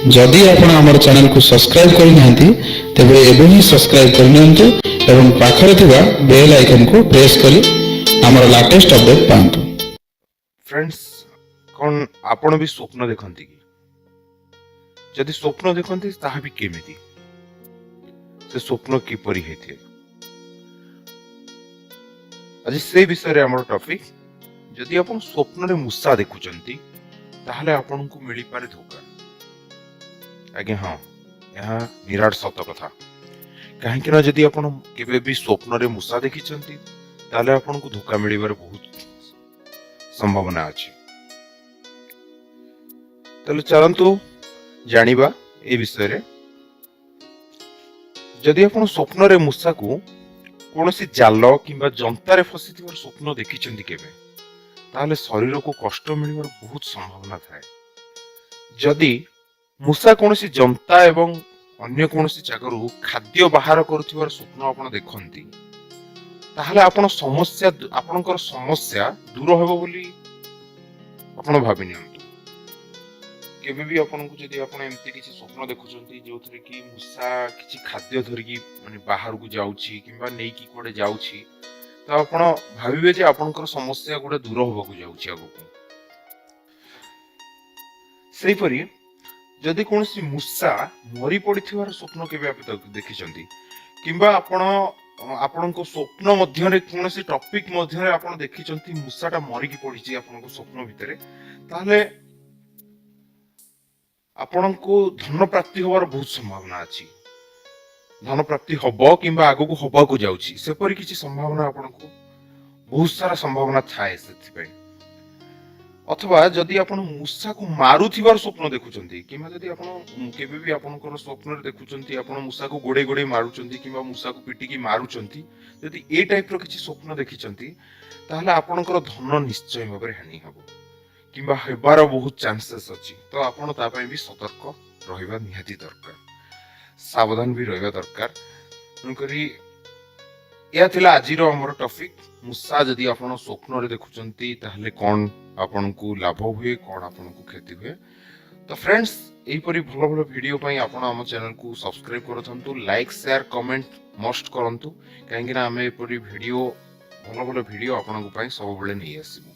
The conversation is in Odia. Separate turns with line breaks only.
ଯଦି ଆପଣ ଆମର ଚ୍ୟାନେଲକୁ ସବସ୍କ୍ରାଇବ୍ କରିନାହାନ୍ତି, ତେବେ ଏବେ ହିଁ ସବସ୍କ୍ରାଇବ୍ କରିନିଅନ୍ତୁ ଏବଂ ପାଖରେ ଥିବା ବେଲ୍ ଆଇକନକୁ ପ୍ରେସ୍ କରି ଆମର ଲାଟେଷ୍ଟ ଅପଡେଟ୍ ପାଆନ୍ତୁ।
ଫ୍ରେଣ୍ଡସ୍, କ'ଣ ଆପଣ ବି ସ୍ୱପ୍ନ ଦେଖନ୍ତି କି? ଯଦି ସ୍ୱପ୍ନ ଦେଖନ୍ତି, ତାହା ବି କେମିତି? ସେ ସ୍ୱପ୍ନ କିପରି ହେଇଥାଏ? ଆଜି ସେ ବିଷୟରେ ଆମର ଟପିକ। ଯଦି ଆପଣ ସ୍ୱପ୍ନରେ ମୂଷା ଦେଖୁଛନ୍ତି, ତାହେଲେ ଆପଣଙ୍କୁ ମିଳିପାରେ ଧୋକା। ଆଜ୍ଞା ହଁ, ଏହା ନିରାଟ ସତ କଥା। କାହିଁକି ନା ଯଦି ଆପଣ କେବେ ବି ସ୍ୱପ୍ନରେ ମୂଷା ଦେଖିଛନ୍ତି, ତାହେଲେ ଆପଣଙ୍କୁ ଧୋକା ମିଳିବାର ବହୁତ ସମ୍ଭାବନା ଅଛି। ତାହେଲେ ଚାଲନ୍ତୁ ଜାଣିବା ଏ ବିଷୟରେ। ଯଦି ଆପଣ ସ୍ୱପ୍ନରେ ମୂଷାକୁ କୌଣସି ଜାଲ କିମ୍ବା ଯନ୍ତାରେ ଫସିଥିବାର ସ୍ୱପ୍ନ ଦେଖିଛନ୍ତି କେବେ, ତାହେଲେ ଶରୀରକୁ କଷ୍ଟ ମିଳିବାର ବହୁତ ସମ୍ଭାବନା ଥାଏ। ଯଦି ମୂଷା କୌଣସି ଯନ୍ତା ଏବଂ ଅନ୍ୟ କୌଣସି ଜାଗାରୁ ଖାଦ୍ୟ ବାହାର କରୁଥିବାର ସ୍ୱପ୍ନ ଆପଣ ଦେଖନ୍ତି, ତାହେଲେ ଆପଣଙ୍କର ସମସ୍ୟା ଦୂର ହେବ ବୋଲି ଆପଣ ଭାବି ନିଅନ୍ତୁ। କେବେ ବି ଆପଣଙ୍କୁ ଯଦି ଆପଣ ଏମିତି କିଛି ସ୍ୱପ୍ନ ଦେଖୁଛନ୍ତି, ଯୋଉଥିରେ କି ମୂଷା କିଛି ଖାଦ୍ୟ ଧରିକି ମାନେ ବାହାରକୁ ଯାଉଛି କିମ୍ବା ନେଇକି କୁଆଡେ ଯାଉଛି, ତ ଆପଣ ଭାବିବେ ଯେ ଆପଣଙ୍କର ସମସ୍ୟା ଗୁଡା ଦୂର ହବାକୁ ଯାଉଛି ଆଗକୁ। ସେହିପରି ଯଦି କୌଣସି ମୂଷା ମରି ପଡିଥିବାର ସ୍ୱପ୍ନ କେବେ ଆପଣ ଦେଖିଛନ୍ତି କିମ୍ବା ଆପଣ ଆପଣଙ୍କ ସ୍ୱପ୍ନ ମଧ୍ୟରେ କୌଣସି ଟପିକ ମଧ୍ୟରେ ଆପଣ ଦେଖିଛନ୍ତି ମୂଷାଟା ମରିକି ପଡିଛି ଆପଣଙ୍କ ସ୍ୱପ୍ନ ଭିତରେ, ତାହେଲେ ଆପଣଙ୍କୁ ଧନ ପ୍ରାପ୍ତି ହବାର ବହୁତ ସମ୍ଭାବନା ଅଛି। ଧନ ପ୍ରାପ୍ତି ହବ କିମ୍ବା ଆଗକୁ ହବାକୁ ଯାଉଛି, ସେପରି କିଛି ସମ୍ଭାବନା, ଆପଣଙ୍କୁ ବହୁତ ସାରା ସମ୍ଭାବନା ଥାଏ ସେଥିପାଇଁ। ଅଥବା ଯଦି ଆପଣ ମୂଷାକୁ ମାରୁଥିବାର ସ୍ୱପ୍ନ ଦେଖୁଛନ୍ତି କିମ୍ବା ଯଦି ଆପଣ କେବେ ବି ଆପଣଙ୍କର ସ୍ୱପ୍ନରେ ଦେଖୁଛନ୍ତି ଆପଣ ମୂଷାକୁ ଗୋଡେଇ ଗୋଡେଇ ମାରୁଛନ୍ତି କିମ୍ବା ମୂଷାକୁ ପିଟିକି ମାରୁଛନ୍ତି, ଯଦି ଏ ଟାଇପର କିଛି ସ୍ୱପ୍ନ ଦେଖିଛନ୍ତି, ତାହେଲେ ଆପଣଙ୍କର ଧନ ନିଶ୍ଚୟ ଭାବରେ ହାନି ହବ କିମ୍ବା ହେବାର ବହୁତ ଚାନ୍ସେସ୍ ଅଛି। ତ ଆପଣ ତା ପାଇଁ ବି ସତର୍କ ରହିବା ନିହାତି ଦରକାର, ସାବଧାନ ବି ରହିବା ଦରକାର। ତେଣୁକରି ଏହା ଥିଲା ଆଜିର ଆମର ଟପିକ। ମୂଷା ଯଦି ଆପଣ ସ୍ୱପ୍ନରେ ଦେଖୁଛନ୍ତି, ତାହେଲେ କ'ଣ ଆପଣଙ୍କୁ ଲାଭ ହୁଏ, କ'ଣ ଆପଣଙ୍କୁ କ୍ଷତି ହୁଏ। ତ ଫ୍ରେଣ୍ଡସ୍, ଏହିପରି ଭଲ ଭଲ ଭିଡ଼ିଓ ପାଇଁ ଆପଣ ଆମ ଚ୍ୟାନେଲକୁ ସବସ୍କ୍ରାଇବ କରିଥାନ୍ତୁ, ଲାଇକ୍, ସେୟାର, କମେଣ୍ଟ ମଷ୍ଟ କରନ୍ତୁ, କାହିଁକିନା ଆମେ ଏପରି ଭିଡ଼ିଓ, ଭଲ ଭଲ ଭିଡ଼ିଓ ଆପଣଙ୍କ ପାଇଁ ସବୁବେଳେ ନେଇ ଆସିବୁ।